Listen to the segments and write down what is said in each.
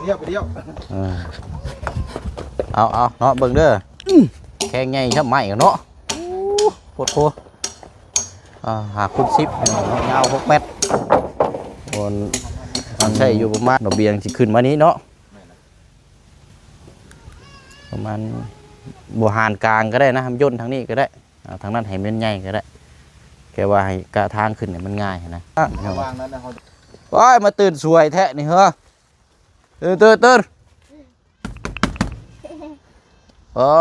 ດຽວໄປດຽວ ເອີ ເອົາ ເອົາເນາະ ເບິ່ງເດີ ແຂງໃຫຍ່ຊ່ຳໄມ້ເນາະ ໂອ້ ໂພດໂພ ອ່າ ຫ້າຄູນສິບເນາະ ຍາວຫົກແມັດ ໂອ້ ມັນໃຊ້ຢູ່ປະມານ ລະບຽງຊິຂຶ້ນມານີ້ເນາະ ປະມານ ບໍ່ຫານກາງກໍໄດ້ນະ ໃຫ້ມັນຢ່ນທາງນີ້ກໍໄດ້ ເອົາທາງນັ້ນໃຫ້ມັນໃຫຍ່ກໍໄດ້ ແຄ່ວ່າໃຫ້ກະທາງຂຶ້ນໃຫ້ມັນງ່າຍຫັ້ນນະ ລະຫວ່າງນັ້ນນະ ເຮົາ ໂອ້ຍ ມາຕື່ນສວຍແທ້ນີ້ເຮີ ຕື່ນໆໆ ໂອ້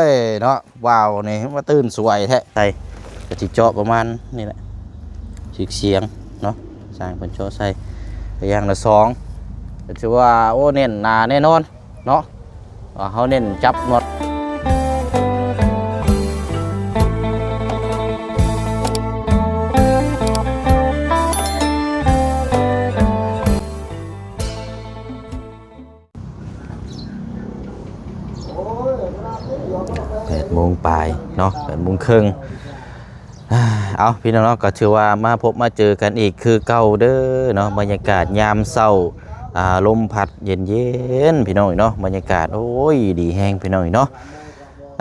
ຍເນາະ ວ້າວນີ້ມາຕື່ນສວຍແທ້ ໃສ່ ກະຊິເຈາະປະມານນີ້ແຫຼະ ສຽງເນາະ ຊ່າງເພິ່ນເຈາະໃສ່ ໄປຢ່າງລະສອງ ກະຖືວ່າ ໂອ້ ແໜ້ນໜາແນ່ນອນເນາະ ວ່າເຮົາເນັ້ນຈັບນັອດ ແປດໂມງປາຍເນາະ ແປດໂມງເຄິ່ງ ເອົາ ພີ່ນ້ອງເນາະ ກໍຖືວ່າມາພົບມາເຈີກັນອີກຄືເກົ່າເດີເນາະ ບັນຍາກາດຍາມເຊົ້າ ອ່າ ລົມພັດເຢັນໆ ພີ່ນ້ອງເນາະ ບັນຍາກາດ ໂອ້ຍ ດີແຮງ ພີ່ນ້ອງເນາະ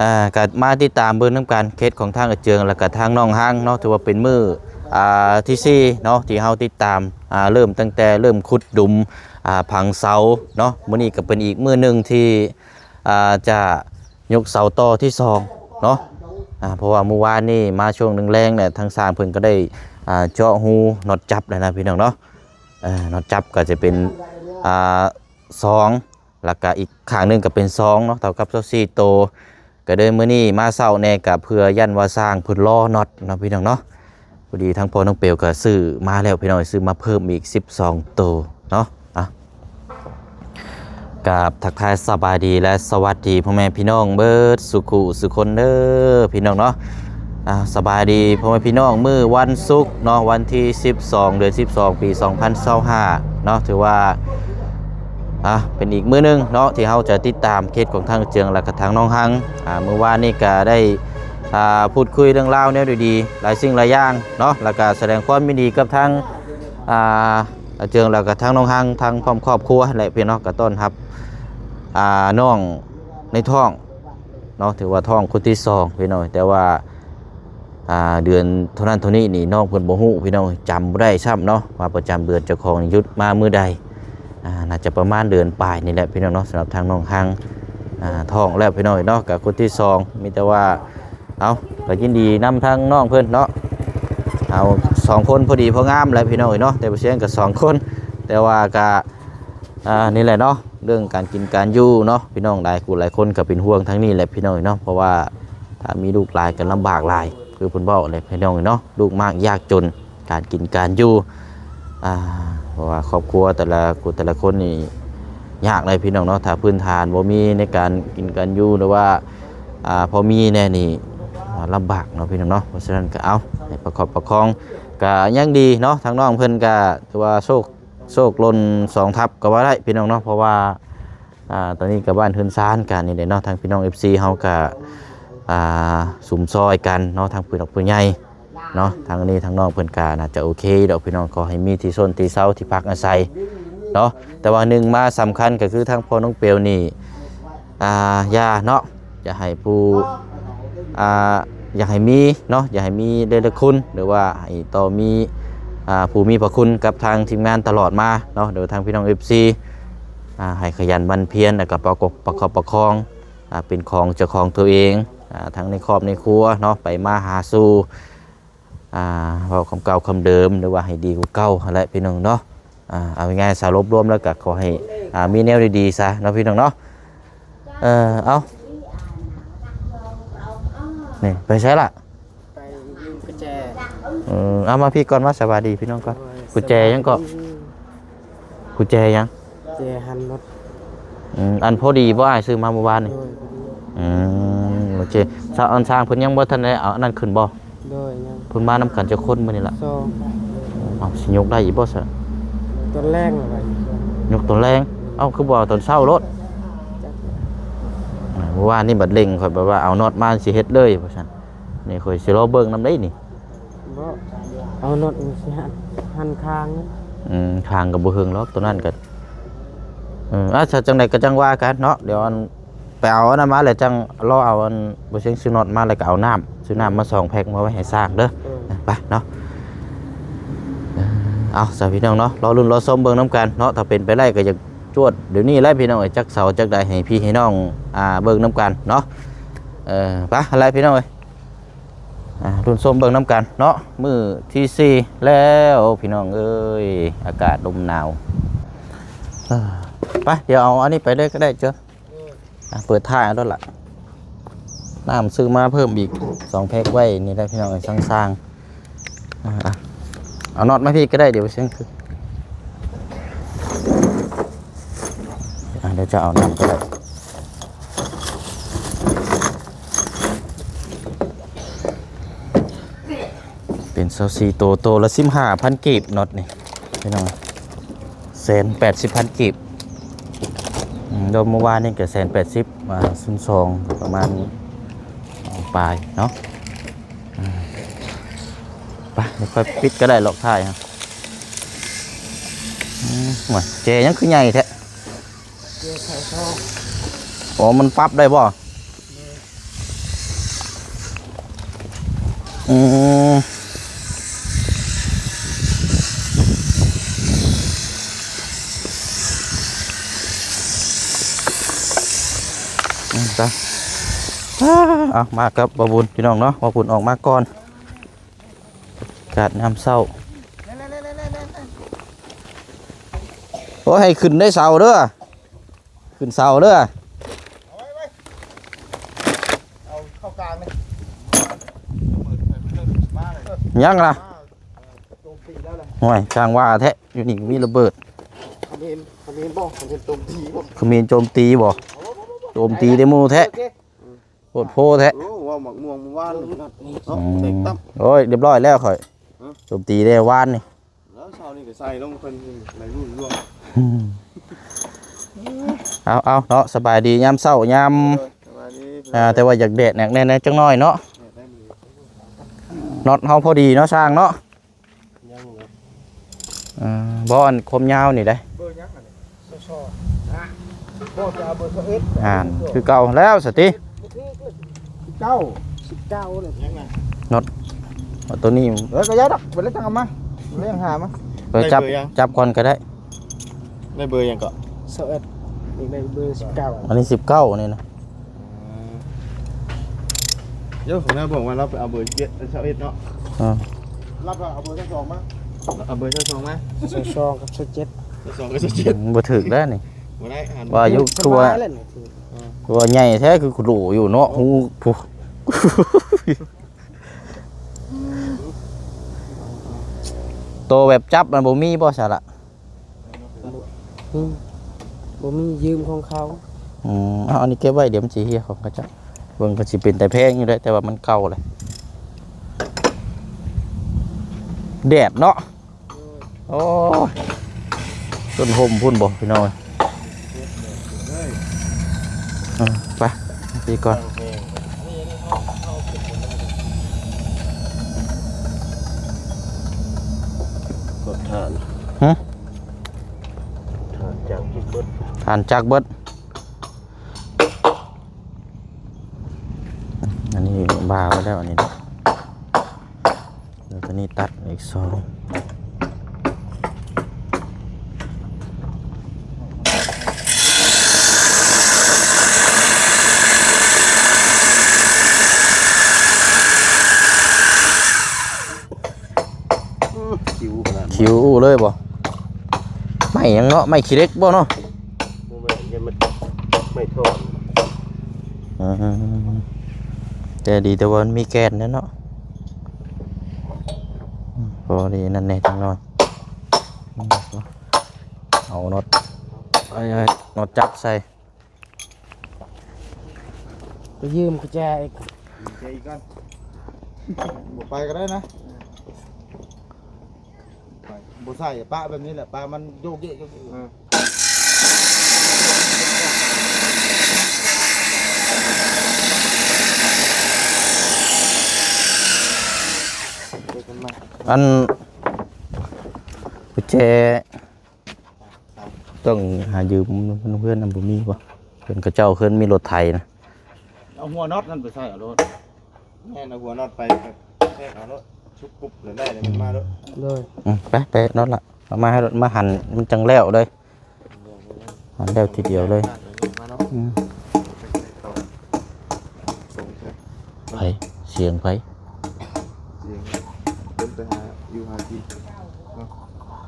ອ່າ ກໍມາຕິດຕາມເບິ່ງນຳກັນເຂດຂອງທາງອາເຈືອງ ແລ້ວກໍທາງໜອງຮັງເນາະ ຖືວ່າເປັນມື້ ອ່າ ທີສີ່ເນາະ ທີ່ເຮົາຕິດຕາມ ອ່າ ເລີ່ມຕັ້ງແຕ່ເລີ່ມຂຸດດຸມ ອ່າ ຝັງເສົາເນາະ ມື້ນີ້ກໍເປັນອີກມື້ໜຶ່ງທີ່ ອ່າ ຈະຍົກເສົາຕໍ່ທີສອງເນາະ ອ່າ ເພາະວ່າມື້ວານນີ້ມາຊ່ວງແລງໆ ແຫຼະ ທາງຊ່າງເພິ່ນກໍໄດ້ ອ່າ ເຈາະຮູນັອດຈັບແລ້ວນະ ພີ່ນ້ອງເນາະ ເອີ ນັອດຈັບກໍຈະເປັນ ອ່າ ສອງ ແລ້ວກະອີກຂ້າງໜຶ່ງກໍເປັນສອງເນາະ ເທົ່າກັບຊາວສີ່ໂຕ ກໍເລີຍມື້ນີ້ມາເຊົ້າແດ່ ກະເພື່ອຢ້ານວ່າຊ່າງເພິ່ນລໍນັອດເນາະ ພີ່ນ້ອງເນາະ ພໍດີທາງພໍ່ນ້ອງເປວກໍຊື້ມາແລ້ວ ພີ່ນ້ອງ ຊື້ມາເພີ່ມອີກສິບສອງໂຕເນາະ ອ່ະ ກາບທັກທາຍສະບາຍດີ ແລະ ສະຫວັດດີພໍ່ແມ່ພີ່ນ້ອງເບິດສູ່ຄູ່ສູ່ຄົນເດີ ພີ່ນ້ອງເນາະ ອ່າ ສະບາຍດີພໍ່ແມ່ພີ່ນ້ອງ ມື້ວັນສຸກເນາະ ວັນທີສິບສອງ ເດືອນສິບສອງ ປີສອງພັນຊາວຫ້າເນາະ ຖືວ່າ ອ່າ ເປັນອີກມື້ໜຶ່ງເນາະ ທີ່ເຮົາຈະຕິດຕາມເຂດຂອງທາງເຈືອງ ແລະກະທາງໜອງຮັງ ອ່າ ມື້ວານນີ້ກະໄດ້ ອ່າ ພູດຄຸຍເລື່ອງລາວແນວດີໆ ຫຼາຍສິ່ງຫຼາຍຢ່າງເນາະ ແລະກະສະແດງຄວາມຍິນດີກັບທາງ ອ່າ ອາເຈືອງ ແລະກະທາງໜອງຮັງ ທັງພ້ອມຄອບຄົວແຫຼະ ພີ່ນ້ອງ ກະຕ້ອນຮັບ ອ່າ ນ້ອງໃນທ້ອງ ເນາະ ຖືວ່າທ້ອງຄົນທີສອງ ພີ່ນ້ອງ ແຕ່ວ່າ ອ່າ ເດືອນເທົ່ານັ້ນເທົ່ານີ້ນີ້ ນ້ອງເພິ່ນບໍ່ຮູ້ ພີ່ນ້ອງ ຈຳບໍ່ໄດ້ຊ້ຳເນາະ ວ່າປະຈຳເດືອນເຈົ້າຂອງນີ້ຢຸດມາມື້ໃດ ອ່າ ໜ້າຈະປະມານເດືອນປາຍນີ້ແຫຼະ ພີ່ນ້ອງເນາະ ສຳລັບທາງນ້ອງຮັງ ອ່າ ທ້ອງແລ້ວ ພີ່ນ້ອງເນາະ ກະຄົນທີສອງ ມີແຕ່ວ່າ ເອົາ ກະຍິນດີນຳທາງນ້ອງເພິ່ນເນາະ ເອົາ ສອງຄົນພໍດີພໍງາມແຫຼະ ພີ່ນ້ອງເອີຍເນາະ ແຕ່ບໍ່ຊຽງກະສອງຄົນ ແຕ່ວ່າກະ ອ່າ ນີ້ແຫຼະເນາະ ເລື່ອງການກິນການຢູ່ເນາະ ພີ່ນ້ອງຫຼາຍຄູ່ຫຼາຍຄົນກໍເປັນຫ່ວງທາງນີ້ແຫຼະ ພີ່ນ້ອງເນາະ ເພາະວ່າຖ້າມີລູກຫຼາຍກໍລຳບາກຫຼາຍ ຄືເພິ່ນເວົ້າແຫຼະ ພີ່ນ້ອງເນາະ ລູກມາກຍາກຈົນ ການກິນການຢູ່ ອ່າ ເພາະວ່າຄອບຄົວແຕ່ລະ ແຕ່ລະຄົນນີ້ຍາກເລີຍ ພີ່ນ້ອງເນາະ ຖ້າພື້ນຖານບໍ່ມີໃນການກິນການຢູ່ ຫຼືວ່າ ອ່າ ພໍມີແດ່ນີ້ລຳບາກເນາະ ພີ່ນ້ອງເນາະ ເພາະສະນັ້ນກໍເອົາໃຫ້ປະຄັບປະຄອງ ກໍຍັງດີເນາະ ທາງນ້ອງເພິ່ນກໍຖືວ່າໂຊກ ໂຊກຫຼົ່ນສອງທັບກໍວ່າໄດ້ ພີ່ນ້ອງເນາະ ເພາະວ່າ ອ່າ ຕອນນີ້ກໍບ້ານເຮືອນຊານກັນນີ້ແຫຼະເນາະ ທາງພີ່ນ້ອງເອັຟຊີເຮົາກໍ ອ່າ ສຸມຊ່ອຍກັນເນາະ ທັງຜູ້ຫຼັກຜູ້ໃຫຍ່ເນາະ ທາງນີ້ທາງນ້ອງເພິ່ນກໍໜ້າຈະໂອເຄດອກ ພີ່ນ້ອງ ຂໍໃຫ້ມີທີ່ຊົນທີ່ເຊົາທີ່ພັກອາໄສເນາະ ແຕ່ວ່າໜຶ່ງມາສຳຄັນກໍຄືທາງພໍ່ນ້ອງເປວນີ້ ອ່າ ຢ່າເນາະ ຢ່າໃຫ້ຜູ້ ອ່າ ຢາກໃຫ້ມີເນາະ ຢາກໃຫ້ມີເດລະຄຸນ ຫຼືວ່າໃຫ້ຕໍ່ມີ ອ່າ ຜູ້ມີພະຄຸນກັບທາງທີມງານຕະຫຼອດມາເນາະ ໂດຍທາງພີ່ນ້ອງເອັຟຊີ ອ່າ ໃຫ້ຂະຫຍັນໝັ່ນພຽນ ແລ້ວກໍປະກອບປະຄັບປະຄອງ ອ່າ ເປັນຂອງເຈົ້າຂອງຕົວເອງ ອ່າ ທັງໃນຄອບໃນຄົວເນາະ ໄປມາຫາສູ່ ອ່າ ເວົ້າຄຳເກົ່າຄຳເດີມ ຫຼືວ່າໃຫ້ດີກວ່າເກົ່າຫັ້ນແຫຼະ ພີ່ນ້ອງເນາະ ອ່າ ເອົາງ່າຍໆ ສະຫຼຸບລວມແລ້ວກໍຂໍໃຫ້ ອ່າ ມີແນວດີໆຊະເນາະ ພີ່ນ້ອງເນາະ ເອີ ເອົາ ນີ້ ໄປໃສລະ? ໄປຢືມກຸນແຈ ເອີ ເອົາມາພີ້ກ່ອນ ມາສະບາຍດີພີ່ນ້ອງກ່ອນ ໂດຍ ກຸນແຈຫຍັງເກາະ? ສະບາຍດີ ກຸນແຈຫຍັງ? ແຈຫັນລົດ ອືມ ອັນພໍດີບໍ່ ອ້າຍຊື້ມາມື້ວານນີ້? ໂດຍ ພໍດີ ອືມ ໂອເຄ ຊາ ອັນຊ່າງເພິ່ນຍັງບໍ່ທັນໄດ້ເອົາອັນນັ້ນຂຶ້ນບໍ່? ໂດຍ ຍັງ ເພິ່ນມານຳກັນຈັກຄົນມື້ນີ້ລະ? ສອງ ເອົາ ຊິຍົກໄດ້ອີກບໍ່ຊະ? ຕອນແລງລະ ຍົກຕອນແລງ ເອົ້າ ຄືບໍ່ເອົາຕອນເຊົ້າໂລດ? ຈັກ ອ່າ ມື້ວານນີ້ບັດເລັ່ງ ຂ້ອຍແບບວ່າເອົານັອດມາຊິເຮັດເລີຍວ່າຊັ້ນ ນີ້ຂ້ອຍຊິລໍເບິ່ງນຳໄດ໋ນີ້ ບໍ່ ເອົານັອດມັນຊິຫັນ ຫັນຄາງ ອືມ ຄາງກໍບໍ່ເຖິງດອກ ໂຕນັ້ນກໍ ເອີ ອ່າ ຖ້າຈັ່ງໃດກໍຈັ່ງວ່າກັນເນາະ. ດຽວອັນ ໄປເອົາອັນນັ້ນມາ ແລ້ວຈັ່ງລໍເອົາອັນ ບໍ່ຊຽງຊື້ນັອດມາ ແລ້ວກໍເອົານ້ຳ ຊື້ນ້ຳມາສອງແພັກ ມາໄວ້ໃຫ້ຊ່າງເດີ. ເອີ ໄປເນາະ. ເອົາຊະພີ່ນ້ອງເນາະ ລໍລຸ້ນລໍຊົມເບິ່ງນຳກັນເນາະ. ຖ້າເປັນໄປໄດ້ກໍຢາກຈວດດຽວນີ້ແຫຼະພີ່ນ້ອງເອີຍ ຈັກເສົາຈັກໃດໃຫ້ພີ່ໃຫ້ນ້ອງ ອ່າ ເບິ່ງນຳກັນເນາະ. ເອີ ໄປຫັ້ນແຫຼະພີ່ນ້ອງເອີຍ. ອ່າ ລຸ້ນຊົມເບິ່ງນຳກັນເນາະ. ມື້ທີສີ່ແລ້ວພີ່ນ້ອງເອີຍ ອາກາດລົມໜາວ. ເອີ ໄປ ດຽວເອົາອັນນີ້ໄປເລີຍກໍໄດ້ເຈົ້າ. ອ່າ ເປີດທ້າຍເອົາໂລດລະ. ນ້ຳຊື້ມາເພີ່ມອີກສອງແພັກໄວ້ນີ້ແຫຼະພີ່ນ້ອງເອີຍ ຊ່າງໆ. ອ່າ ເອົານັອດມາພີ້ກໍໄດ້ ດຽວຊຽງຄື ອ່າ ດຽວຈະເອົານຳກໍໄດ້. ເປັນຊາວສີ່ໂຕ ໂຕລະສິບຫ້າພັນກີບ ນັອດນີ້ພີ່ນ້ອງ ແສນແປດສິບພັນກີບ. ອືມ ລວມມື້ວານນີ້ກໍແສນແປດສິບ ອ່າ ສູນສອງ ປະມານປາຍເນາະ. ອ່າ ໄປ ດຽວຄ່ອຍປິດກໍໄດ້ ລັອກທ້າຍ. ອືມ ໂອ້ຍ ແຈຍັງຄືໃຫຍ່ແທ້? ເຈໄຂຊອງ. ອໍ ມັນປັບໄດ້ບໍ່? ອືມ ອືມ ຕາ ເອົາ ມາກັບບ່າວບຸນພີ່ນ້ອງເນາະ. ບ່າວບຸນອອກມາກ່ອນ ກາດຍາມເຊົ້າ. ໂອ້ຍ ໃຫ້ຂຶ້ນໄດ້ເສົາເດີ ຂຶ້ນເສົາເດີ. ເອົາເຂົ້າກາງເລີຍ ຍັງລະ. ໂຈມຕີແລ້ວລະ. ໂອ້ຍ ຊ່າງວ່າແທ້ ຢູ່ນີ້ມີລະເບີດ. ຂະເໝນ ຂະເໝນບໍ່? ຂະເໝນໂຈມຕີບໍ່? ຂະເໝນໂຈມຕີບໍ່? ໂຈມຕີແຕ່ໝູ່ແທ້ ໂອເຄ ໂພດໂພແທ້. ໂອ້ ເວົ້າໝາກມ່ວງມື້ວານນີ້ເນາະ ອືມ ແຕກຕັ້ມ. ໂອ້ຍ ຮຽບຮ້ອຍແລ້ວຂ້ອຍ ຮະ? ໂຈມຕີແຕ່ວານນີ້ ແລ້ວເຊົ້ານີ້ກໍໃສ່ລົງເພິ່ນໄດ້ລຸ້ນລວມ. ເອົາ ເອົາເນາະ ສະບາຍດີຍາມເຊົ້າຍາມ ເອີ ສະບາຍດີ ອ່າ ແຕ່ວ່າຢາກແດດແນກແນ່ຈັກໜ້ອຍເນາະ. ແດດໄດ້ມື້ນີ້ ນັອດເຮົາພໍດີເນາະ ຊ່າງເນາະ. ຍັງເລີຍ ເອີ ບໍ່ ອັນຄວາມຍາວນີ້ເດ້. ເບີຫຍັງອັນນີ້? ຊອ ບໍ່ ຈະເອົາເບີຊາວເອັດ ອ່ານ ຄືເກົ່າແລ້ວສະຕິ. ສິບເກົ້າ ສິບເກົ້າເລີຍ ຍັງນະ ນັອດ ເອົາໂຕນີ້ ເອີ ກໍຢ່າດອກ ບໍ່ໄດ້ຈັ່ງເອົາມາ ບໍ່ໄດ້ຫາມາ. ເອີ ຈັບ ຈັບກ່ອນກໍໄດ້. ໄດ້ເບີຫຍັງເກາະ? ຊາວເອັດ ນີ້ໄດ້ເບີສິບເກົ້າ ອັນນີ້ສິບເກົ້ານີ້ນະ. ໂຢ ຂອງນາຍບອກວ່າລາວໄປເອົາເບີຊາວເອັດເນາະ. ເອີ ລາວໄປເອົາເບີຊາວສອງມາ ເອົາເບີຊາວສອງມາ ຊາວສອງກັບຊາວເຈັດ ຊາວສອງກັບຊາວເຈັດ ອືມ ບໍ່ຖືກແລ້ວນີ້. ບໍ່ໄດ້ ວ່າຢູ່ ຄືວ່າ ຄືວ່າໃຫຍ່ແທ້ ຄືໂຫຼຢູ່ເນາະ. ໂອ້ ຫູ ຜູ້ ໂຕແບບຈັບມັນບໍ່ມີບໍ່ຊະລະ? ບໍ່ມີ ບໍ່ມີ ຢືມຂອງເຂົາ. ອືມ ເອົາ ອັນນີ້ເກັບໄວ້ ດຽວມັນຊິເຫ່ຍຂອງເຂົາເຈົ້າ. ເບິ່ງກໍຊິເປັນຕາແພງຢູ່ເດ້ ແຕ່ວ່າມັນເກົ່າແລ້ວ. ແດດເນາະ ໂອ້ຍ ຕົ້ນຮົ່ມພຸ້ນບໍ່ພີ່ນ້ອງ. ເອີ ໄປ ໄປກ່ອນ. ລົດຖ່ານ ຫຶ? ຖ່ານຈັກເບິດ ຖ່ານຈັກເບິດ. ອັນນີ້ບາໄວ້ແລ້ວ ອັນນີ້ ແລ້ວຕົວນີ້ຕັດອີກສອງ. ຄິວຂະໜາດ ຄິວເລີຍບໍ່? ໄມ້ຫຍັງເນາະ? ໄມ້ຂີ້ເຫຼັກບໍ່ເນາະ? ບໍ່ແມ່ນ ຍັງມັນໄມ້ທ່ອນ. ອືມ ແຕ່ດີແຕ່ວ່າມັນມີແກ່ນແດ່ເນາະ. ອືມ ພໍດີນັ້ນແດ່ຈັກໜ້ອຍ. ອືມ ເອົານັອດ ເອົາ ເອົານັອດຈັບໃສ່. ໄປຢືມກຸນແຈອີກ ກຸນແຈອີກກ່ອນ. ບໍ່ໄປກໍໄດ້ນະ ໄປ ບໍ່ໃສ່ ປະແບບນີ້ແຫຼະ ປະມັນໂຍກເຢກໂຍກເຢກ. ເອີ ເຈີກັນໃໝ່. ອັນ ກຸນແຈ ໂຕ ຕ້ອງຫາຢືມເພື່ອນນຳ ບໍ່ມີບໍ່? ເພື່ອນເຂົາເຈົ້າ ເພື່ອນມີລົດໄຖນະ. ເອົາຫົວນັອດນັ້ນໄປໃສ່ເອົາໂລດ. ແມ່ນ ເອົາຫົວນັອດໄປແທກເອົາໂລດ ຊຸບປຸບແລ້ວໄດ້ແລ້ວມັນມາໂລດ. ໂດຍ ອືມ ໄປ ໄປນັອດລະ ເອົາມາໃຫ້ໂລດ ມາຫັນມັນຈັ່ງແລ້ວເລີຍ. ອັນແລ້ວທີດຽວເລີຍ. ອືມ ໃຜ? ສຽງໃຜ? ສຽງຄົນໄປຫາຢູ່ຫາກິນເນາະ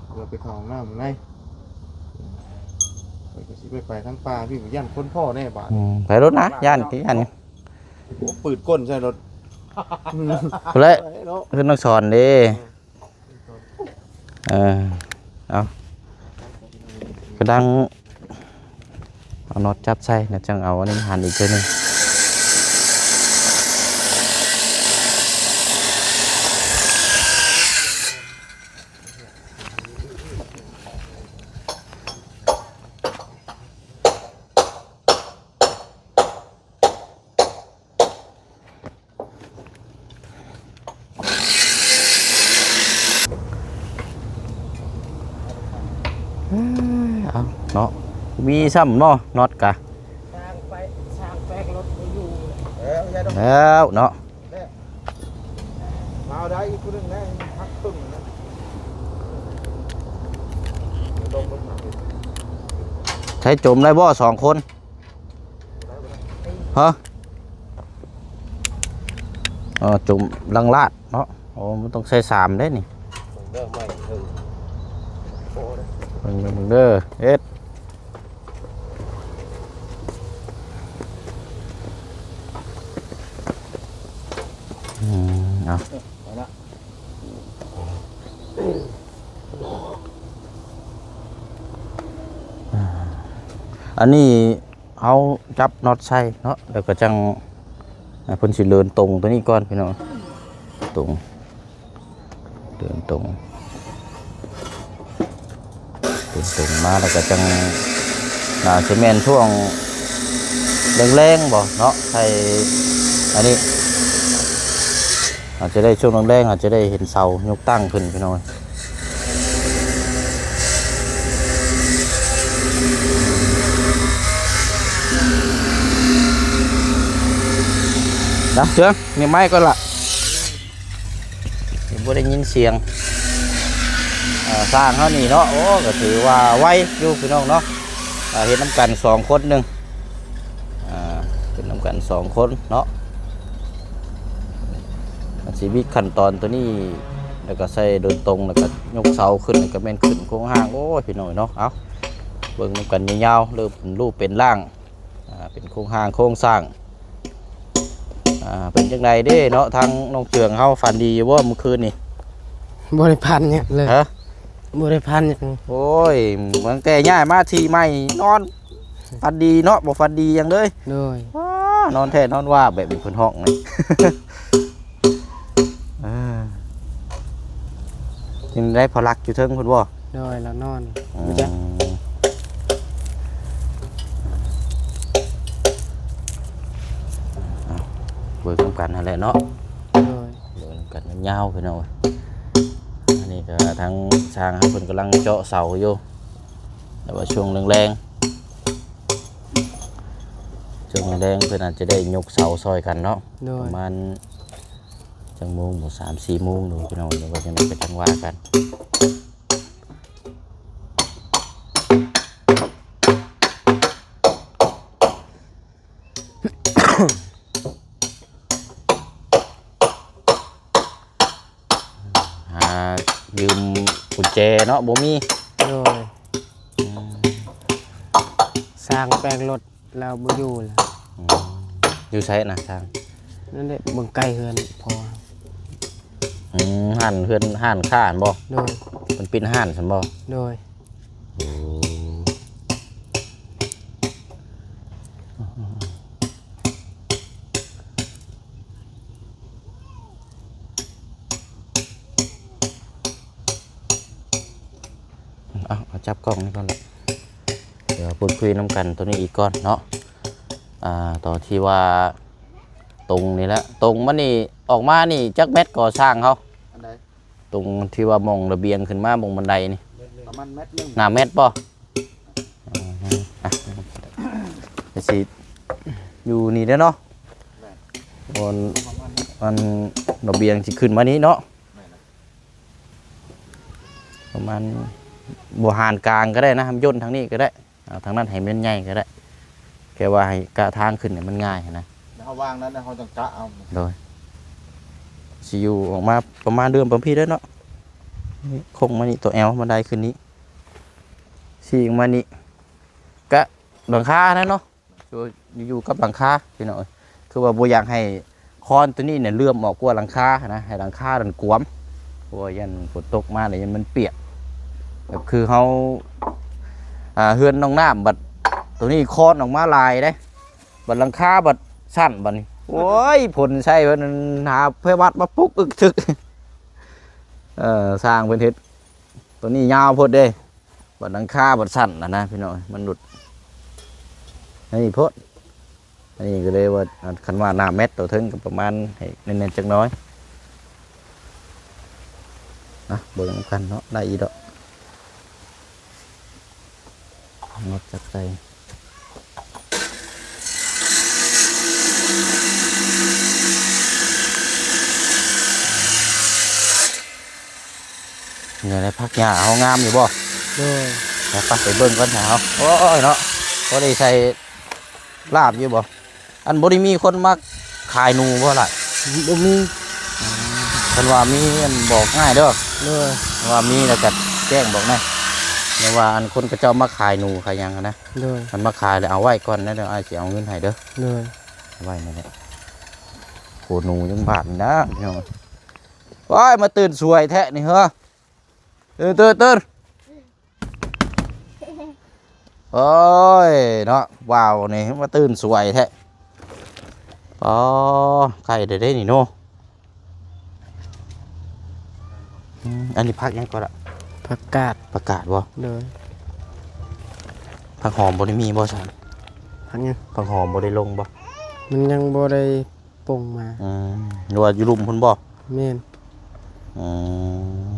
ເພື່ອໄປເຂົ້າຫ້ອງນ້ຳໃນ ຂ້ອຍກໍຊິໄປ ໄປທາງປ່າ ພີ່ ຢ້ານຄົນພໍ້ແດ່ບາດ. ອືມ ໄປໂລດນະ ຢ້ານ ຢ້ານ. ໂອ້ ປືດກົ້ນໃສ່ລົດ ພຸ້ນແຫຼະ ເນາະ ເຮືອນນ້ອງສອນເດ້. ເອີ ເອົາ ກະດັງ ເອົານັອດຈັບໃສ່ ແລ້ວຈັ່ງເອົາອັນນີ້ຫັນອີກເທື່ອໜຶ່ງ. ເອີ ເອົາເນາະ ມີຊ້ຳເນາະ ນັອດກະ ຊ່າງໄປ ຊ່າງແປກລົດບໍ່ຢູ່ແລ້ວເນາະ. ເອົາໄດ້ອີກຜູ້ໜຶ່ງແລ້ວ ພັກປຶ້ງນະ ໃຊ້ຈົມໄດ້ບໍ່ສອງຄົນ? ຮະ? ເອີ ຈົມລັງລາດເນາະ. ໂອ້ ມັນຕ້ອງໃຊ້ສາມເດ້ນີ້. ເບິ່ງເດີ ເບິ່ງເດີ ເຮັດ. ອືມ ເອົາ ເອີ ເອົາລະ ອັນນີ້ ເຮົາຈັບນັອດໃສ່ເນາະ ແລ້ວກໍຈັ່ງ ອ່າ ເພິ່ນຊິເດີນຕົງຕົວນີ້ກ່ອນພີ່ນ້ອງ ຕົງ ເດີນຕົງ ເດີນຕົງມາ ແລ້ວກໍຈັ່ງ ໜ້າຊິແມ່ນຊ່ວງແລງໆບໍ່ເນາະ ໃສ່ອັນນີ້ ອາດຈະໄດ້ຊ່ວງແລງໆ ອາດຈະໄດ້ເຫັນເສົາຍົກຕັ້ງຂຶ້ນພີ່ນ້ອງ. ນະ ເຊື່ອງ ນີ້ໄມ້ກ່ອນລະ ບໍ່ໄດ້ຍິນສຽງ ອ່າ ຊ່າງເຮົານີ້ເນາະ. ໂອ້ ກໍຖືວ່າໄວຢູ່ພີ່ນ້ອງເນາະ ອ່າ ເຮັດນຳກັນສອງຄົນໜຶ່ງ ອ່າ ເຮັດນຳກັນສອງຄົນເນາະ. ມັນຊິມີຂັ້ນຕອນຕົວນີ້ ແລ້ວກໍໃສ່ໂດຍຕົງ ແລ້ວກໍຍົກເສົາຂຶ້ນ ແລ້ວກໍແມ່ນຂຶ້ນໂຄງຮ່າງ. ໂອ້ຍ ພີ່ນ້ອງເນາະ ເອົາ ເບິ່ງນຳກັນຍາວໆ ເລີ່ມເປັນຮູບເປັນຮ່າງ ອ່າ ເປັນໂຄງຮ່າງໂຄງສ້າງ. ອ່າ ເປັນຈັ່ງໃດເດ້ເນາະ ທາງນ້ອງເຈືອງເຮົາ ຝັນດີຢູ່ບໍ່ມື້ຄືນນີ້? ບໍ່ໄດ້ຝັນຫຍັງເລີຍ. ຮະ? ບໍ່ໄດ້ຝັນຫຍັງ. ໂອ້ຍ ຕັ້ງແຕ່ຍ້າຍມາທີ່ໃໝ່ ນອນຝັນດີເນາະ ບໍ່ຝັນດີຫຍັງເລີຍ. ໂດຍ. ອ້າ ນອນແທ້ນອນວ່າ ແບບນີ້ເພິ່ນຮ້ອງນີ້. ເອີ ຈັ່ງໃດ ພໍ່ລັກຢູ່ເທິງພຸ້ນບໍ່? ໂດຍ ລາວນອນ. ອືມ ເອົາ ເບິ່ງນຳກັນຫັ້ນແຫຼະເນາະ. ໂດຍ. ເບິ່ງນຳກັນຍາວໆ ພີ່ນ້ອງ. ອັນນີ້ກໍທາງຊ່າງເຮົາເພິ່ນກຳລັງເຈາະເສົາຢູ່ ແຕ່ວ່າຊ່ວງແລງໆ ຊ່ວງແລງເພິ່ນອາດຈະໄດ້ຍົກເສົາຊ່ອຍກັນເນາະ. ໂດຍ. ປະມານ ຈັກໂມງບໍ່ ສາມສີ່ໂມງ ໂດຍ ພີ່ນ້ອງ ຫຼືວ່າຈັ່ງໃດກໍຈັ່ງວ່າກັນ. ຫາຢືມກຸນແຈເນາະ ບໍ່ມີ. ໂດຍ. ອືມ ຊ່າງແປກລົດ ລາວບໍ່ຢູ່ແລ້ວ. ອືມ ຢູ່ໃສນະຊ່າງ? ນັ້ນແຫຼະ ເບິ່ງໃກ້ເຮືອນພໍ່. ອືມ ຮ້ານເຮືອນ ຮ້ານຄ້າຫັ້ນບໍ່? ໂດຍ. ເພິ່ນປິດຮ້ານຊັ້ນບໍ່? ໂດຍ. ໂອ້ ເອົາ ເອົາຈັບກ້ອງນີ້ກ່ອນລະ ດຽວເຮົາພູດຄຸຍນຳກັນໂຕນີ້ອີກກ່ອນເນາະ. ອ່າ ໂຕທີ່ວ່າຕົງນີ້ແຫຼະ ຕົງມັນນີ້ອອກມານີ້ຈັກແມັດກໍຊ່າງເຮົາ? ອັນໃດ? ຕົງທີ່ວ່າໝ່ອງລະບຽງຂຶ້ນມາໝ່ອງບັນໄດນີ້ ປະມານແມັດໜຶ່ງ. ໜ້າແມັດບໍ່? ຊິຢູ່ນີ້ແຫຼະເນາະ. ແມ່ນ ບ່ອນ ອັນລະບຽງຊິຂຶ້ນມານີ້ເນາະ. ແມ່ນລະ ປະມານ ບໍ່ຫານກາງກໍໄດ້ນະ ໃຫ້ມັນຢ່ນທາງນີ້ກໍໄດ້. ເອົາທາງນັ້ນໃຫ້ມັນໃຫຍ່ກໍໄດ້ ແຄ່ວ່າໃຫ້ກະທາງຂຶ້ນໃຫ້ມັນງ່າຍຫັ້ນນະ. ແລ້ວເຮົາວາງນັ້ນ ແລ້ວເຮົາຈັ່ງກະເອົາ. ໂດຍ ຊິຢູ່ອອກມາປະມານເດີມປະມານພີ້ເດີເນາະ. ນີ້ໂຄ້ງມານີ້ ຕົວແອວ ບັນໄດຂຶ້ນນີ້ ຊີ້ອອກມານີ້ ກະຫຼັງຄາຫັ້ນເນາະ. ຢູ່ ຢູ່ກັບຫຼັງຄາພີ່ນ້ອງເອີຍ. ຄືວ່າບໍ່ຢາກໃຫ້ຄອນຕົວນີ້ນີ້ເຫຼື້ອມອອກກວ່າຫຼັງຄານະ ໃຫ້ຫຼັງຄານັ້ນກວມ ເພາະວ່າຢ້ານຝົນຕົກມາແລ້ວຢ້ານມັນປຽກ. ແບບຄືເຮົາ ອ່າ ເຮືອນນ້ອງນ້ຳ ບັດຕົວນີ້ຄອນອອກມາຫຼາຍເດ້ ບັດຫຼັງຄາບັດສັ້ນ ບັດນີ້ ໂອ້ຍ ຜົນໃສ່ເພິ່ນຫາໄພວັດມາປຸກອຶກທຶກ. ເອີ ຊ່າງເພິ່ນເຮັດຕົວນີ້ຍາວໂພດເດ້ ບັດຫຼັງຄາບັດສັ້ນນະ ນະ ພີ່ນ້ອງ ມັນຫຼຸດໃນນີ້ໂພດ. ອັນນີ້ກໍເລີຍວ່າ ອັນ ຄັນວ່າໜ້າແມັດຕົວເທິງກໍປະມານໃຫ້ແໜ້ນໆຈັກໜ້ອຍນະ. ເບິ່ງນຳກັນເນາະ ໄດ້ອີດອກ ເງາະຈັກໃສ່. ນີ້ແຫຼະ ຜັກຫຍ້າເຮົາງາມຢູ່ບໍ່? ໂດຍ ໄປ ໄປເບິ່ງກ່ອນເຮົາ. ໂອ້ຍເນາະ ພໍໄດ້ໃສ່ລາບຢູ່ບໍ່? ອັນ ບໍ່ໄດ້ມີຄົນມາຂາຍໜູບໍ່ລະ? ບໍ່ມີ. ອືມ ຄັນວ່າມີ ອັນ ບອກອ້າຍເດີ. ໂດຍ ວ່າມີແລ້ວກໍແຈ້ງບອກແດ່ ຫຼືວ່າ ອັນ ຄົນເຂົາເຈົ້າມາຂາຍໜູຂາຍຫຍັງຫັ້ນນະ. ໂດຍ ຄັນມາຂາຍແລ້ວເອົາໄວ້ກ່ອນນະ ດຽວອ້າຍຊິເອົາເງິນໃຫ້ເດີ. ໂດຍ ໄວ້ນີ້ແຫຼະ. ໂອ້ ໜູຍັງບາດນີ້ນະ ໂອ້ຍ ມາຕື່ນສວຍແທ້ນີ້ເຮີ. ຕື່ນ ຕື່ນ ຕື່ນ. ໂອ້ຍເນາະ ວ້າວນີ້ມາຕື່ນສວຍແທ້. ອໍ ໃກ້ໄດ້ເດ້ນີ້ເນາະ. ອືມ ອັນນີ້ຜັກຫຍັງກໍລະ? ຜັກກາດ. ຜັກກາດບໍ່? ໂດຍ. ຜັກຫອມບໍ່ໄດ້ມີບໍ່ຊັ້ນ? ຜັກຫຍັງ? ຜັກຫອມບໍ່ໄດ້ລົງບໍ່? ມັນຍັງບໍ່ໄດ້ ປົ່ງມາ. ອືມ ຫຼືວ່າຢູ່ລຸ່ມພຸ້ນບໍ່? ແມ່ນ. ອືມ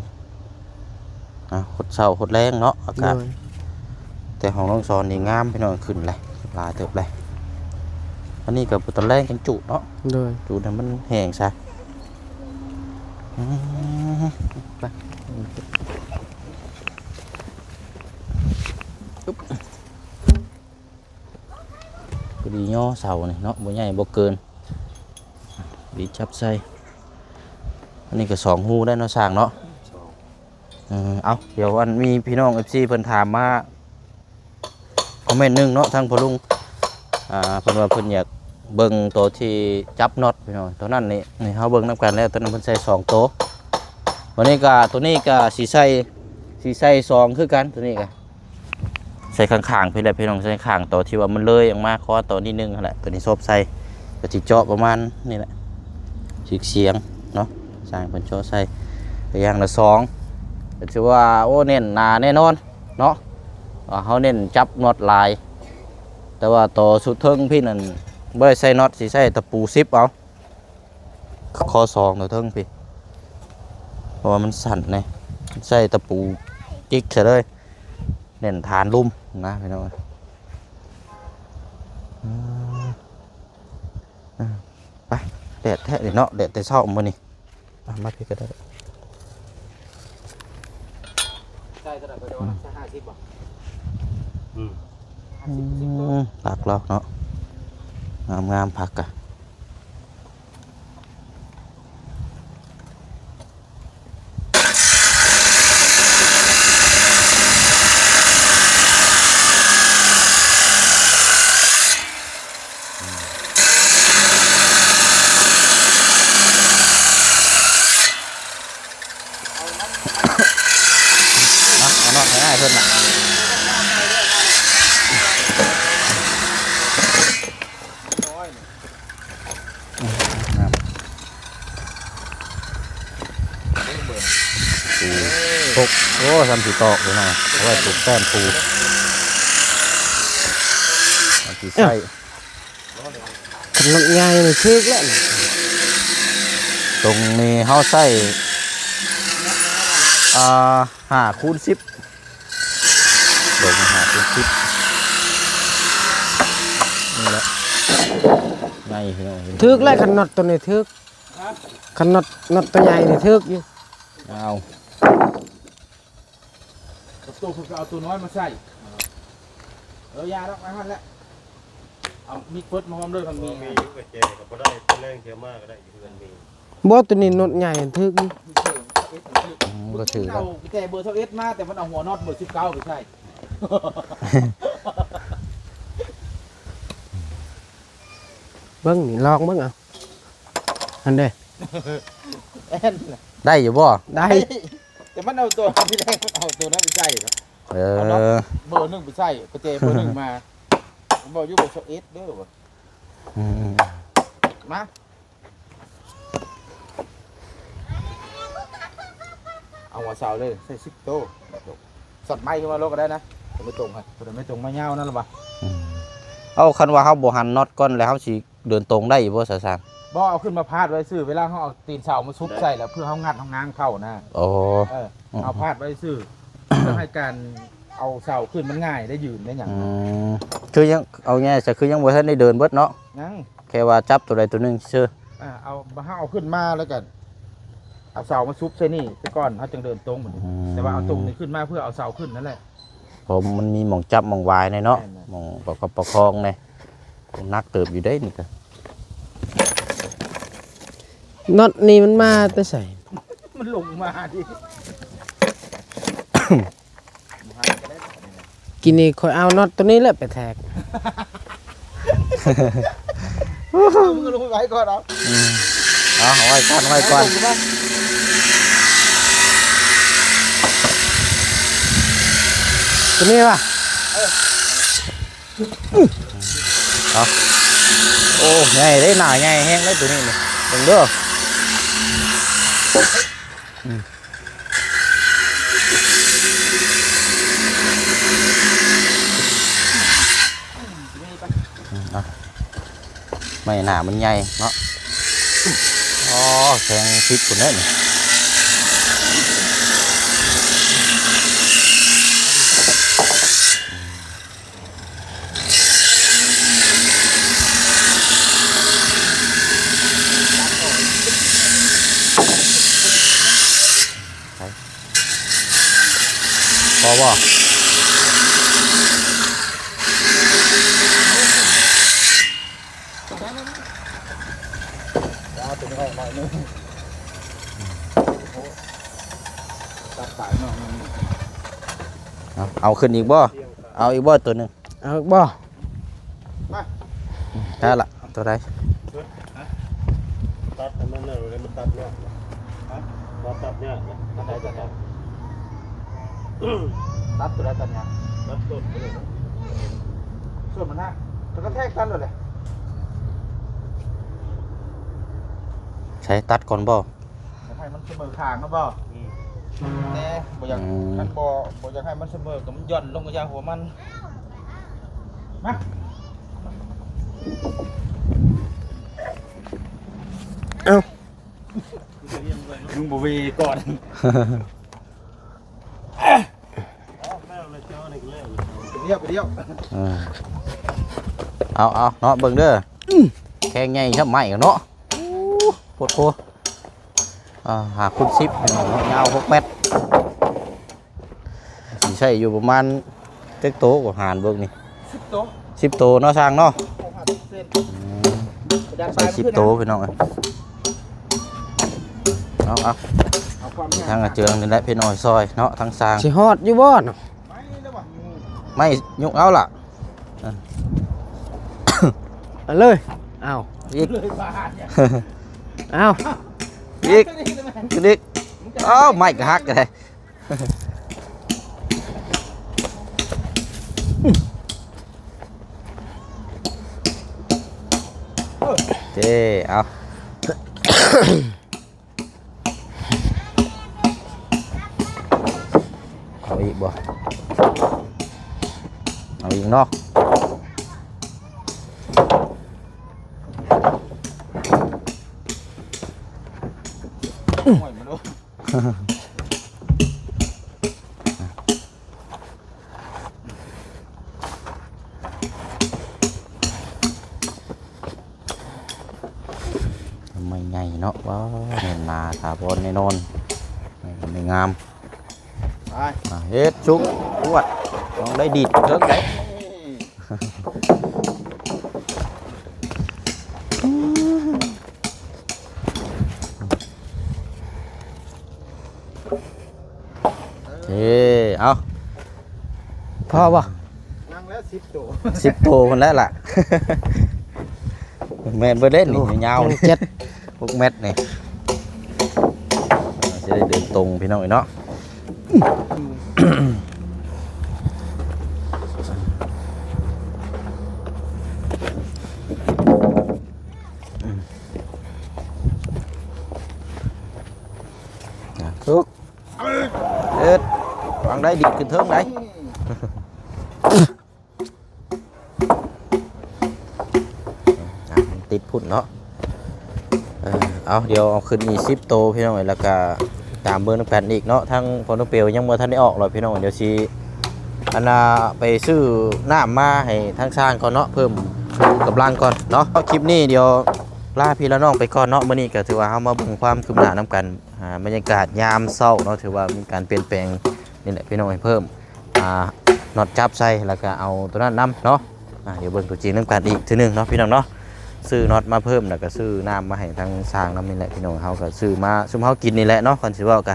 ອ່ະ ຫົດເຊົ້າຫົດແລງເນາະ ອາກາດ. ໂດຍ ແຕ່ຫ້ອງນ້ອງສອນນີ້ງາມພີ່ນ້ອງ ຂຶ້ນແຫຼະ ຫຼາຍເຕີບແຫຼະ. ອັນນີ້ກໍຕອນແລງຈັ່ງຈູດເນາະ. ໂດຍ ຈູດໃຫ້ມັນແຫ້ງຊະ. ອືມ ໄປ ອຶບ. ພໍດີຍໍເສົານີ້ເນາະ ບໍ່ໃຫຍ່ບໍ່ເກີນ ດີຈັບໃສ່. ອັນນີ້ກໍສອງຮູໄດ້ເນາະ ຊ່າງເນາະ. ເອີ ເອົາ ດຽວ ອັນ ມີພີ່ນ້ອງເອັຟຊີເພິ່ນຖາມມາຄອມເມັນໜຶ່ງເນາະ ທາງພໍ່ລຸງ ອ່າ ເພິ່ນວ່າເພິ່ນຢາກເບິ່ງໂຕທີ່ຈັບນັອດພີ່ນ້ອງ ໂຕນັ້ນນີ້ ນີ້ເຮົາເບິ່ງນຳກັນແລ້ວ ໂຕນັ້ນເພິ່ນໃສ່ສອງໂຕ. ບັດນີ້ກໍ ໂຕນີ້ກໍຊິໃສ່ ຊິໃສ່ສອງຄືກັນ ໂຕນີ້ກໍ ໃສ່ຂ້າງໆພີ້ແຫຼະພີ່ນ້ອງ ໃສ່ຂ້າງໂຕທີ່ວ່າມັນເລີຍອອກມາຄອໂຕນິດໜຶ່ງຫັ້ນແຫຼະ ໂຕນີ້ສົບໃສ່ ກໍຊິເຈາະປະມານນີ້ແຫຼະ ສຽງເນາະ ຊ່າງເພິ່ນເຈາະໃສ່ໄປຢ່າງລະສອງ ກໍຖືວ່າ ໂອ້ ແໜ້ນໜາແນ່ນອນເນາະ ວ່າເຮົາເນັ້ນຈັບນັອດຫຼາຍ. ແຕ່ວ່າໂຕສຸດເທິງພີ້ນັ້ນບໍ່ໄດ້ໃສ່ນັອດ ຊິໃຊ້ຕະປູສິບເອົາ ຄອສອງໂຕເທິງພີ້ ເພາະວ່າມັນສັ້ນເດ້ ໃຊ້ຕະປູຈິກໃສ່ເລີຍ ແໜ້ນຖານລຸ່ມນະພີ່ນ້ອງ. ເອີ ເອີ ໄປ ແດດແທ້ເດເນາະ ແດດແຕ່ເຊົ້າມື້ນີ້. ອ່ະ ມາພີ້ກໍໄດ້ ໃສ່ເທົ່າໃດ? ໃສ່ຫ້າສິບບໍ່? ອືມ ອືມ ຜັກລາວເນາະ ງາມໆ ຜັກກະ. ເອົາ ເອົານອດໃຫ້ອ້າຍເພິ່ນນະ. ອືມ ງາມ ປູ ໂອ້ ໂອ້ ຊ່ຳຊິຕອກເລີຍນະ ເອົາໄວ້ປູກແຕ້ມປູ ມັນຊິໃຊ້ ຄັນນອດໃຫຍ່ນີ້ຖືກແລ້ວນີ້ ຕົງນີ້ເຮົາໃຊ້ ອ່າ ຫ້າຄູນສິບ ເບິ່ງ ຫ້າຄູນສິບ ເອີ ນີ້ແຫຼະ ໃຫຍ່ພີ່ນ້ອງ ຖືກແລ້ວ ຄັນນັອດໂຕນີ້ຖືກ ຮະ? ຄັນນັອດ ນັອດໂຕໃຫຍ່ນີ້ຖືກຢູ່ ອ້າວ ໂຕເພິ່ນກໍເອົາໂຕນ້ອຍມາໃສ່ ເອີ ຢ່າດອກ ມາຫັ້ນແຫຼະ ເອົາມີດເປີດມາພ້ອມເດີ ຄັນມີ ມີຢູ່ກະແຈກໍບໍ່ໄດ້ ຕອນແລງເທື່ອມາກໍໄດ້ ຢູ່ເຮືອນມີ ບໍ່ ໂຕນີ້ນັອດໃຫຍ່ຖືກຢູ່ ອືມ ບໍ່ຖືກ ເອົາແຈເບີຊາວເອັດມາ ແຕ່ມັນເອົາຫົວນັອດເບີສິບເກົ້າໄປໃສ່ ເບິ່ງນີ້ ລອງເບິ່ງເອົາ ຫັ້ນເດ້ ແມ່ນ ໄດ້ຢູ່ບໍ່? ໄດ້ ແຕ່ມັນເອົາໂຕ ທີແລກມັນເອົາໂຕນັ້ນໄປໃສ່ເນາະ ເອີ ເອົາເນາະ ເບີໜຶ່ງໄປໃສ່ ປະແຈເບີໜຶ່ງມາ ມັນບອກຢູ່ເບີຊາວເອັດເດີ ອືມ ມາ ເອົາຫົວເສົາເລີຍ ໃສ່ສິບໂຕ ຊັອດໄມ້ຂຶ້ນມາໂລດກໍໄດ້ນະ ຕົວໄມ້ຕົງຫັ້ນ ຕົວໄມ້ຕົງໄມ້ຍາວນັ້ນລະວະ ອືມ ເອົາ ຄັນວ່າເຮົາບໍ່ຫັນນັອດກ່ອນ ແລ້ວເຮົາຊິ ເດີນຕົງໄດ້ຢູ່ບໍ່ ສາວຊານ? ບໍ່ ເອົາຂຶ້ນມາພາດໄວ້ຊື່ ເວລາເຮົາເອົາຕີນເສົາມາຊຸບໃສ່ ແລ້ວເພື່ອເຮົາງັດເຮົາງາງເຂົ້ານະ ໂອ້ ເອີ ອືມ ເຮົາພາດໄວ້ຊື່ ເພື່ອໃຫ້ການເອົາເສົາຂຶ້ນມັນງ່າຍ ໄດ້ຢືນໄດ້ຫຍັງ ອືມ ຄືຍັງ ເອົາງ່າຍຊະ ຄືຍັງບໍ່ທັນໄດ້ເດີນເບິດເນາະ ຍັງ ແຄ່ວ່າຈັບໂຕໃດໂຕໜຶ່ງຊື່ ອ່າ ເອົາ ເຮົາເອົາຂຶ້ນມາແລ້ວກໍເອົາເສົາມາຊຸບໃສ່ນີ້ຊະກ່ອນ ເຮົາຈຶ່ງເດີນຕົງບັດນີ້ ອືມ ແຕ່ວ່າເອົາຕົງນີ້ຂຶ້ນມາເພື່ອເອົາເສົາຂຶ້ນນັ້ນແຫຼະ ເພາະມັນມີໝ່ອງຈັບໝ່ອງຫວາຍແດ່ເນາະ ແມ່ນໆ ໝ່ອງປະກອບປະຄອງແດ່ ໜັກເຕີບຢູ່ເດ້ນີ້ກະ ນັອດນີ້ມັນມາແຕ່ໃສ? ມັນລົງມາດິ ກິນນີ້ຂ້ອຍເອົານັອດໂຕນີ້ແຫຼະໄປແທກ ເອົາ ມຶງເອົາລົງໄວ້ກ່ອນເອົາ ອືມ ເອົາ ເອົາໄວ້ກ່ອນ ເອົາໄວ້ກ່ອນ ຕົວນີ້ວະ ເອີ ເອົາ ໂອ້ ໃຫຍ່ເດ້ ໜ້າໃຫຍ່ແຮງເດ້ໂຕນີ້ນີ້ ເບິ່ງເດີ ອືມ ອືມ ເອົາ ໄມ້ໜ້າມັນໃຫຍ່ເນາະ ອໍ ແຂງຕິດພຸ້ນເດ້ນີ້. ພໍບໍ່? ເອົາຕົວນີ້ອອກໜ້ອຍໜຶ່ງ ຕັດສາຍໜ້ອຍໜຶ່ງ ເອົາ ເອົາຂຶ້ນອີກບໍ່? ເອົາອີກບໍ່ຕົວໜຶ່ງ? ເອົາອີກບໍ່? ມາ ໄດ້ລະ ຕົວໃດ? ຕັດໃຫ້ມັນເອົາ ແລ້ວມັນຕັດຍາກ ຮະ? ຕັດຍາກ ຕັດໄດ້ ຕັດໄດ້ ຕັດຕົວໃດຕັດຍາກ? ຕັດຕົ້ນໄປເລີຍ ຕົ້ນມັນຮະ ແລ້ວກໍແທກຕັດໂລດແຫຼະ ໃສ ຕັດກ່ອນບໍ່? ຢາກໃຫ້ມັນສະເໝີຂ້າງນະບໍ່? ອືມ ແນ່ ບໍ່ຢາກ ອືມ ຄັນບໍ່ ບໍ່ຢາກໃຫ້ມັນສະເໝີກໍມັນຢ່ອນລົງກະຢ່າຫົວມັນ ມາ ເອົ້າ ມຶງບໍ່ເວກ່ອນ. ລຽບ ລຽບ ເອີ ເອົາ ເອົາເນາະ ເບິ່ງເດີ ແຂງໃຫຍ່ຊ່ຳໄມ້ເນາະ ໂອ້ ໂພດໂພ ອ່າ ຫ້າຄູນສິບ ເນາະ ຍາວຫົກແມັດ ຊິໃຊ້ຢູ່ປະມານຈັກໂຕກໍຫານເບິ່ງນີ້ ສິບໂຕ ສິບໂຕເນາະ ຊ່າງເນາະ ອືມ ໃສ່ສິບໂຕພີ່ນ້ອງເອີຍ ເອົາ ເອົາ ເອົາຄວາມຍາກ ທາງອາເຈືອງນີ້ແຫຼະພີ່ນ້ອງ ຊ່ອຍເນາະ ທາງຊ່າງ ຊິຮອດຢູ່ບໍ່ເນາະ? ໄມ້ ຍຸກເອົາລະ ເອົາເລີຍ ເອົາ ອີກ ເອົາ ອີກ ອີກ ເອົາ ໄມ້ກໍຫັກໄດ້ ເຈົ້ ເອົາ ເອົາອີກບໍ່? ເອົາອີກເນາະ. ໂອ້ຍ ມາດູ. ໃຫຍ່ເນາະ ວ້າວ ແໜ້ນໜາຖາວອນແນ່ນອນ ໃຫຍ່ງາມ ໄປ ອ່າ ເຮັດ ຊຸກ ປວດ ຕ້ອງໄດ້ດີດເຖິງໄດເອີ ເອົາ ພໍບໍ່? ນັ່ງແລ້ວສິບໂຕ ສິບໂຕພຸ້ນແຫຼະລະ ແມ່ນເບິດເດ້ນີ້ ໂອ້ ຍາວ ເຈັດ ຫົກແມັດນີ້ ຊິໄດ້ເດີນຕົງພີ່ນ້ອງເອີຍເນາະ ອ່າ ທຸກ ເຮັດ ວາງໄດ້ດີດຂຶ້ນເທິງໄດ ອ່ະ ມັນຕິດພຸ້ນເນາະ ເອີ ເອົາ ດຽວເອົາຂຶ້ນອີກສິບໂຕພີ່ນ້ອງເອີຍ ແລ້ວກະຕາມເບິ່ງນຳກັນອີກເນາະ ທາງພໍ່ນ້ອງເປວຍັງບໍ່ທັນໄດ້ອອກເລີຍພີ່ນ້ອງ ດຽວຊິ ອັນນ່າ ໄປຊື້ນ້ຳມາໃຫ້ທາງຊ່າງກ່ອນເນາະ ເພີ່ມກຳລັງກ່ອນເນາະ ຄລິບນີ້ດຽວລາພີ່ລານ້ອງໄປກ່ອນເນາະ ມື້ນີ້ກະຖືວ່າເຮົາມາເບິ່ງຄວາມຄືບໜ້ານຳກັນ ອ່າ ບັນຍາກາດຍາມເຊົ້າເນາະ ຖືວ່າມີການປ່ຽນແປງນີ້ແຫຼະພີ່ນ້ອງ ໃຫ້ເພີ່ມ ອ່າ ນັອດຈັບໃສ່ ແລ້ວກະເອົາໂຕນັ້ນນຳເນາະ ອ່າ ດຽວເບິ່ງຕົວຈິງນຳກັນອີກເທື່ອໜຶ່ງເນາະພີ່ນ້ອງເນາະ ຊື້ນັອດມາເພີ່ມ ແລ້ວກະຊື້ນ້ຳມາໃຫ້ທາງຊ່າງນຳນີ້ແຫຼະພີ່ນ້ອງ ເຮົາກະຊື້ມາຊຸມເຮົາກິນນີ້ແຫຼະເນາະ ຄັນຊິເວົ້າກະ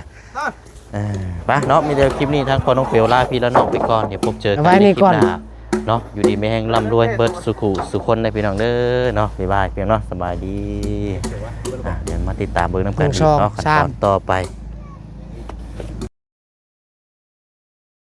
ເອີ ໄປເນາະ ມີແຕ່ຄລິບນີ້ທາງພໍ່ນ້ອງເປວລາພີ່ລານ້ອງໄປກ່ອນ ດຽວພົບເຈີກັນໃນຄລິບໜ້າເນາະ ຢູ່ດີມີແຮງ ລ່ຳລວຍເບິດສູ່ຄູ່ສູ່ຄົນເດີພີ່ນ້ອງເດີເນາະ ບາຍບາຍ ພີ່ນ້ອງເນາະ ສະບາຍດີ ອ່າ ດຽວມາຕິດຕາມເບິ່ງນຳກັນອີກເນາະ ຂັ້ນຕອນຕໍ່ໄປ.